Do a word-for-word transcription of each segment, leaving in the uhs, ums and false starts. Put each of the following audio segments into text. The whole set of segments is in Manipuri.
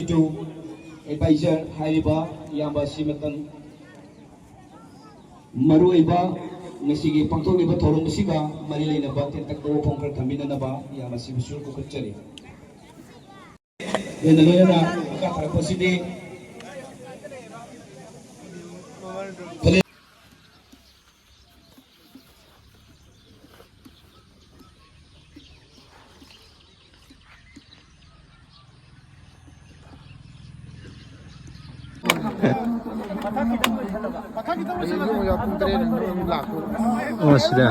ꯑꯦꯗꯚꯥꯏꯖꯔ ꯍꯥꯏꯔꯤꯕ ꯏꯌꯥꯝꯕ ꯑꯁꯤ ꯃꯇꯝ ꯃꯔꯨꯑꯣꯏꯕ ꯉꯁꯤꯒꯤ ꯄꯥꯡꯊꯣꯛꯂꯤꯕ ꯊꯧꯔꯝ ꯑꯁꯤꯒ ꯃꯔꯤ ꯂꯩꯅꯕ ꯇꯦꯟꯇꯛꯄ ꯋꯥꯐꯝ ꯈꯔ ꯊꯝꯕꯤꯅꯅꯕ ꯏꯌꯥꯝꯕ ꯑꯁꯤꯕꯨꯁꯨ ꯀꯧꯈꯠꯆꯔꯤ꯫ ꯂꯣꯏꯅ ꯂꯣꯏꯅꯅ ꯃꯈꯥ ꯇꯥꯔꯛꯄꯁꯤꯗꯤ ꯑꯣ, ꯁꯤꯗ꯫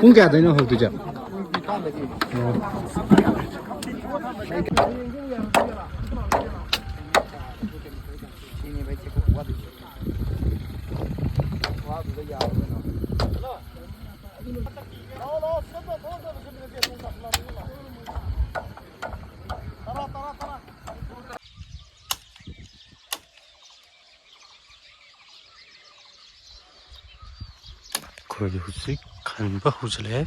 ꯄꯨꯡ ꯀꯌꯥꯗꯩꯅꯣ ꯍꯧꯗꯣꯏꯁꯦ? ꯑꯣ꯫ ꯑꯩꯈꯣꯏ ꯍꯧꯖꯤꯛ ꯈꯟꯕ ꯍꯧꯖꯤꯜꯂꯛꯑꯦ꯫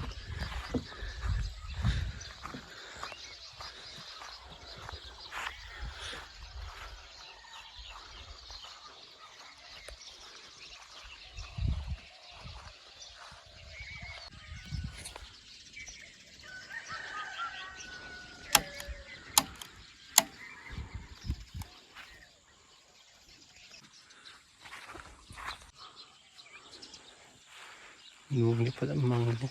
ꯅꯣꯡꯗꯤ ꯐꯖꯅ ꯃꯪꯉꯦ꯫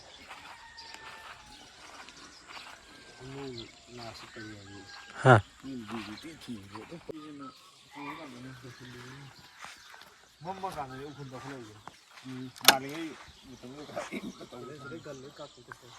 ꯍꯥ? ꯃꯝꯃ ꯀꯥꯟꯗꯗꯤ ꯎꯐꯨꯟ ꯇꯧꯈꯠꯂꯛꯏꯁꯦ꯫ ꯎꯝ, ꯉꯥꯜꯂꯤꯉꯩ ꯃꯇꯝꯗꯨꯗ ꯈꯔ ꯏꯪꯅ ꯇꯧꯕ꯫ ꯁꯤꯗ ꯒꯟ ꯂꯣꯏ ꯀꯥꯞꯊꯣꯛꯀꯦ ꯇꯧꯋꯦ꯫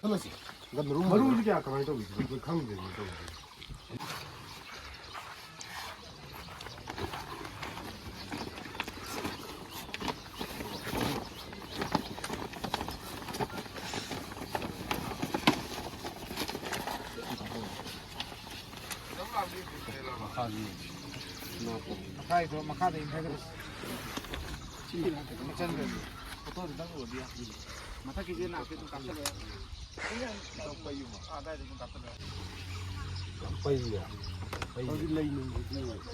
ꯆꯠꯂꯁꯤ꯫ ꯃꯔꯨꯁꯤ ꯀꯌꯥ ꯀꯃꯥꯏꯅ ꯇꯧꯕꯤꯗꯣꯏꯅꯣ? ꯑꯩꯈꯣꯏ ꯈꯪꯗ꯭ꯔꯦꯅꯦ ꯇꯧꯕꯤꯗꯣꯏꯅꯣ꯫ ꯃꯈꯥꯏꯗꯣ ꯃꯈꯥꯗ ꯏꯟꯊꯈ꯭ꯔꯦ꯫ ꯁꯤ ꯆꯟꯈ꯭ꯔꯦ꯫ ꯐꯣꯇꯣꯗꯨꯗꯪ ꯎꯔꯗꯤ ꯌꯥꯏ꯫ ꯃꯊꯛꯀꯤꯁꯦ ꯅꯥꯞꯇꯤ ꯑꯗꯨꯝ ꯀꯥꯞꯁꯤꯜꯂꯦ꯫ ꯑꯗꯥꯏꯗ ꯑꯗꯨꯝ ꯀꯥꯞꯁꯤꯜꯂꯦ꯫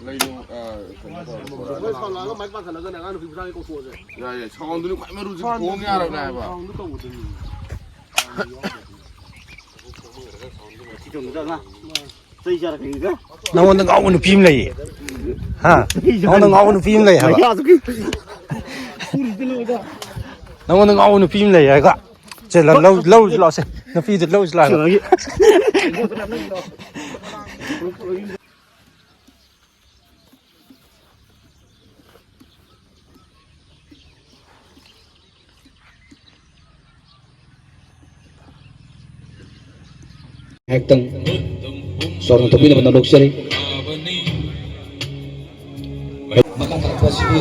ꯂꯩꯅꯨꯡ, ꯑ, ꯀꯩꯅꯣ ꯇꯧꯔꯒ ꯃꯣꯏ ꯁꯥꯎꯂꯛꯑꯒ ꯃꯥꯏꯛ ꯄꯥꯟꯁꯜꯂꯒꯅꯦ ꯑꯉꯥꯡ ꯅꯨꯄꯤ ꯃꯆꯥꯒꯤ ꯀꯧꯊꯣꯛꯑꯁꯦ꯫ ꯌꯥꯏ, ꯌꯥꯏ꯫ ꯁꯥꯎꯟꯗꯨꯅꯤ ꯈ꯭ꯋꯥꯏ ꯃꯔꯨꯁꯦ ꯈꯣꯡ ꯌꯥꯔꯕꯅꯦ ꯍꯥꯏꯕ꯫ ꯁꯥꯎꯟꯗꯨ ꯇꯧꯒꯗꯕꯅꯤ꯫ ꯆꯩ ꯆꯥꯔꯛꯀꯅꯤꯗ꯫ ꯅꯉꯣꯟꯗ ꯉꯥꯎꯕ ꯅꯨꯄꯤ ꯑꯃ ꯂꯩꯌꯦ꯫ ꯍꯥ? ꯅꯉꯣꯟꯗ ꯉꯥꯎꯕ ꯅꯨꯄꯤ ꯑꯃ ꯂꯩ ꯍꯥꯏꯕ꯫ ꯅꯉꯣꯟꯗ ꯉꯥꯎꯕ ꯅꯨꯄꯤ ꯑꯃ ꯂꯩ ꯍꯥꯏꯒ꯫ ꯁꯦ, ꯂꯧ-, ꯂꯧꯔꯨꯁꯤ ꯂꯥꯛꯑꯣꯁꯦ꯫ ꯅꯨꯄꯤꯗꯨ ꯂꯧꯔꯨꯁꯤ ꯂꯥꯛꯑꯣ꯫ ꯉꯥꯏꯍꯥꯛꯇꯪ ꯆꯥꯎꯅ ꯊꯣꯛꯄꯤꯅꯕ ꯅꯣꯂꯣꯛꯆꯔꯤ꯫ ꯃꯈꯥ ꯇꯥꯔꯛꯄ ꯑꯁꯤꯕꯨ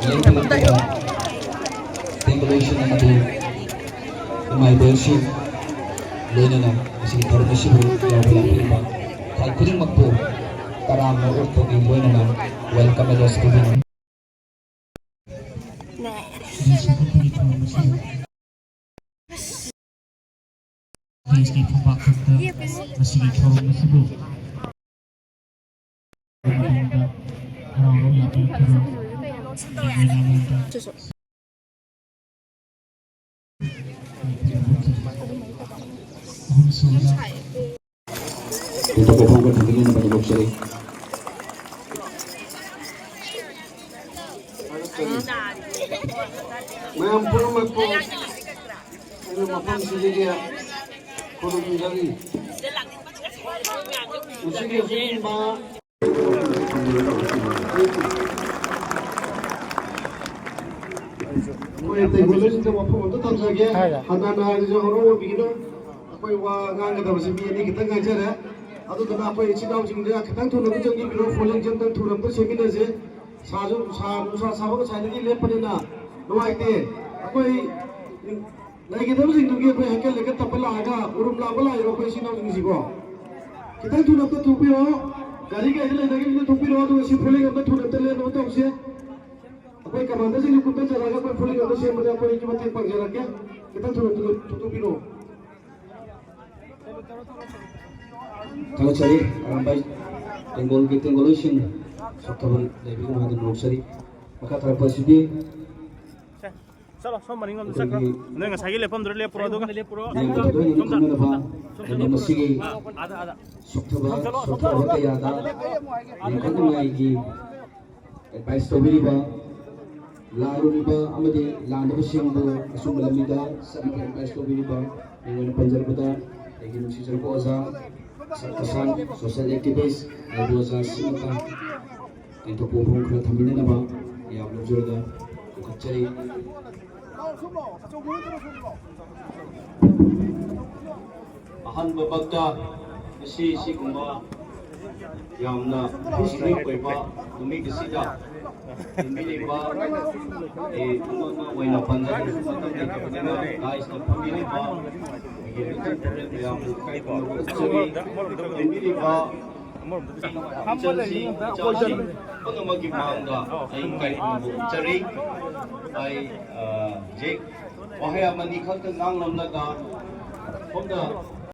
ꯂꯦꯡꯕꯤꯔꯛꯄ ꯇꯦꯡꯀꯣꯂꯣꯏꯁꯤꯡ ꯑꯃꯗꯤ ꯏꯃꯥ ꯏꯕꯦꯜꯁꯤꯡ ꯂꯣꯏꯅꯅ ꯃꯁꯤꯒꯤ ꯊꯧꯔꯝ ꯑꯁꯤꯕꯨ ꯌꯥꯎꯕ ꯂꯥꯛꯄꯤꯔꯤꯕ ꯈꯨꯗꯤꯡꯃꯛꯄꯨ ꯇꯔꯥꯝꯅ ꯑꯣꯛꯄꯒꯤ ꯂꯣꯏꯅꯅ welcome address ꯄꯤꯕꯤꯔꯤ꯫ ꯅꯦ꯫ ꯃꯁꯤꯒꯤ ꯐꯝꯄꯥꯛꯇ ꯉꯁꯤꯒꯤ ꯊꯧꯔꯝ ꯑꯁꯤꯕꯨ ꯃꯇꯝꯗ ꯍꯔꯥꯎ ꯍꯔꯥꯎ ꯂꯥꯛꯄꯤꯔꯛꯄꯤꯔꯣ꯫ ꯑꯍꯨꯝꯁꯨꯕꯗ ꯇꯦꯟꯊꯣꯛꯄ ꯐꯥꯎꯕ ꯊꯝꯕꯤꯅꯅꯕ ꯅꯣꯂꯣꯛꯆꯔꯤ꯫ ꯃꯌꯥꯝ ꯄꯨꯝꯅꯃꯛꯄꯨ ꯑꯩꯅ ꯃꯐꯝꯁꯤꯗꯒꯤ ꯈꯨꯔꯨꯝꯖꯔꯤ꯫ ꯃꯁꯤꯒꯤ ꯑꯍꯣꯡꯕ ꯑꯩꯈꯣꯏ ꯇꯦꯡꯀꯣꯂꯣꯏꯁꯤꯡꯗ ꯋꯥꯐꯝ ꯑꯝꯇ ꯊꯝꯖꯒꯦ꯫ ꯍꯥꯟꯅ ꯍꯥꯏꯔꯁꯨ ꯍꯧꯔꯛꯑꯣ ꯑꯣꯏꯕꯤꯒꯅꯨ꯫ ꯑꯩꯈꯣꯏ ꯋꯥ ꯉꯥꯡꯒꯗꯕꯁꯤ ꯃꯤ ꯑꯅꯤ ꯈꯤꯇꯪ ꯉꯥꯏꯖꯔꯦ꯫ ꯑꯗꯨꯗꯨꯅ ꯑꯩꯈꯣꯏ ꯏꯆꯤꯜ ꯏꯅꯥꯎꯁꯤꯡꯗ ꯈꯤꯇꯪ ꯊꯨꯅ ꯑꯃꯨꯛ ꯆꯪꯕꯤꯔꯣ, ꯐꯣꯂꯤꯡꯁꯦ ꯑꯝꯇꯪ ꯊꯨꯅ ꯑꯝꯇ ꯁꯦꯝꯃꯤꯟꯅꯁꯦ꯫ ꯁꯥꯁꯨ ꯁꯥ, ꯅꯨꯡꯁꯥ ꯁꯥꯕ ꯉꯁꯥꯏꯗꯒꯤ ꯂꯦꯞꯄꯅꯤꯅ ꯅꯨꯡꯉꯥꯏꯇꯦ꯫ ꯑꯩꯈꯣꯏ ꯂꯩꯒꯗꯕꯁꯤꯡꯗꯨꯒꯤ ꯑꯩꯈꯣꯏ ꯍꯩꯀꯠ ꯂꯩꯀꯠ ꯇꯞꯄ ꯂꯥꯛꯑꯒ ꯎꯔꯨꯝ ꯂꯥꯡꯕ ꯂꯥꯛꯏꯕ ꯑꯩꯈꯣꯏ ꯏꯆꯤꯜ ꯏꯅꯥꯎꯁꯤꯡꯁꯤꯀꯣ ꯈꯤꯇꯪ ꯊꯨꯅ ꯑꯝꯇ ꯊꯣꯛꯄꯤꯔꯣ꯫ ꯌꯥꯔꯤꯈꯩꯗꯤ ꯂꯩꯅꯒꯤꯕꯗꯨ ꯊꯣꯛꯄꯤꯔꯛꯑꯣ, ꯑꯗꯨꯒ ꯁꯤ ꯐꯨꯂꯤꯡ ꯑꯃ ꯊꯨꯅ ꯑꯝꯇ ꯂꯦꯟꯅꯕ ꯇꯧꯁꯦ꯫ ꯑꯩꯈꯣꯏ ꯀꯃꯥꯟꯗꯔꯁꯤꯡꯅ ꯀꯨꯝꯊꯖꯔꯒ ꯑꯩꯈꯣꯏ ꯐꯨꯂꯤꯡ ꯑꯃ ꯁꯦꯝꯕꯗ ꯑꯩꯈꯣꯏꯒꯤ ꯃꯇꯦꯡ ꯄꯥꯡꯖꯔꯛꯀꯦ꯫ ꯈꯤꯇꯪ ꯊꯨꯅ ꯊꯨꯅ ꯊꯨꯇꯣꯛꯄꯤꯔꯛꯑꯣ꯫ ꯊꯥꯒꯠꯆꯔꯤ꯫ ꯑꯔꯥꯝꯕꯥꯏ ꯇꯦꯡꯒꯣꯜꯒꯤ ꯇꯦꯡꯒꯣꯜꯂꯣꯏꯁꯤꯡ ꯁꯣꯛꯊꯕ ꯂꯩꯕꯒꯤ ꯃꯍꯥꯛ ꯅꯣꯛꯆꯔꯤ꯫ ꯃꯈꯥ ꯇꯥꯔꯛꯄ ꯑꯁꯤꯗꯤ ꯆꯠꯂꯣ, ꯁꯣꯝ ꯃꯅꯤꯡꯂꯣꯝꯗ ꯆꯠꯈ꯭ꯔꯣ꯫ ꯑꯩꯈꯣꯏꯒꯤ ꯅꯣꯏ ꯉꯁꯥꯏꯒꯤ ꯂꯦꯞꯐꯝꯗꯨꯗ ꯂꯦꯞꯄꯨꯔꯣ, ꯑꯗꯨꯒ ꯃꯌꯥꯝꯒꯤ ꯊꯣꯏꯅ ꯈꯪꯅꯅꯕ ꯂꯝꯗꯝ ꯑꯁꯤꯒꯤ ꯑꯥꯗ, ꯑꯥꯗ꯫ ꯁꯣꯛꯊꯕ, ꯁꯣꯛꯊꯕ ꯀꯌꯥꯗ ꯌꯥꯝ ꯅꯨꯡꯉꯥꯏꯒꯤ ꯑꯦꯗꯚꯥꯏꯁ ꯇꯧꯕꯤꯔꯤꯕ, ꯂꯥꯜꯂꯨꯔꯤꯕ ꯑꯃꯗꯤ ꯂꯥꯟꯗꯕꯁꯤꯡꯕꯨ ꯑꯆꯨꯝꯕ ꯂꯝꯕꯤꯗ ꯆꯠꯅꯕ ꯑꯦꯗꯚꯥꯏꯁ ꯇꯧꯕꯤꯔꯤꯕ, ꯃꯤꯡ ꯑꯣꯏꯅ ꯄꯟꯖꯔꯕꯗ ꯑꯩꯒꯤ ꯅꯨꯡꯁꯤꯖꯔꯕ ꯑꯣꯖꯥ ꯁꯛ ꯀꯁꯥꯟ, ꯁꯣꯁꯤꯌꯦꯜ ꯑꯦꯛꯇꯤꯚꯤꯁ, ꯂꯥꯏꯕꯨ ꯑꯣꯖꯥ ꯁꯤꯃꯇ ꯇꯦꯟꯊꯣꯛꯄ ꯋꯥꯐꯝ ꯈꯔ ꯊꯝꯕꯤꯅꯅꯕ ꯃꯌꯥꯝ ꯂꯧꯖꯔꯒ ꯀꯧꯈꯠꯆꯔꯤ꯫ ꯑꯍꯥꯟꯕꯃꯛꯇ ꯉꯁꯤ ꯁꯤꯒꯨꯝꯕ ꯌꯥꯝꯅ ꯍꯤꯁꯇꯣꯔꯤꯛ ꯑꯣꯏꯕ ꯅꯨꯃꯤꯠ ꯑꯁꯤꯗ ꯇꯤꯟꯕꯤꯔꯤꯕ, ꯑꯦ, ꯑꯃ ꯑꯃ ꯑꯣꯏꯅ ꯄꯟꯖꯗ꯭ꯔꯁꯨ ꯃꯇꯝ ꯂꯩꯇꯕꯅꯤꯅ ꯗꯥꯏꯁꯇ ꯐꯝꯕꯤꯔꯤꯕ ꯑꯩꯒꯤ ꯃꯤꯇꯤꯡ ꯄ꯭ꯔꯣꯒ꯭ꯔꯥꯝ ꯃꯌꯥꯝꯕꯨ ꯏꯀꯥꯏ ꯈꯨꯝꯅꯕ ꯎꯠꯆꯔꯤ꯫ ꯇꯤꯟꯕꯤꯔꯤꯕ ꯏꯆꯜꯁꯤꯡ, ꯏꯆꯥꯁꯤꯡ ꯄꯨꯝꯅꯃꯛꯀꯤ ꯃꯥꯡꯗ ꯑꯩ ꯏꯀꯥꯏ ꯈꯨꯝꯅꯕ ꯎꯠꯆꯔꯤ꯫ ꯑꯩ, ꯑ, ꯍꯧꯖꯤꯛ ꯋꯥꯍꯩ ꯑꯃꯅꯤ ꯈꯛꯇ ꯉꯥꯡꯂꯝꯂꯒ ꯁꯣꯝꯗ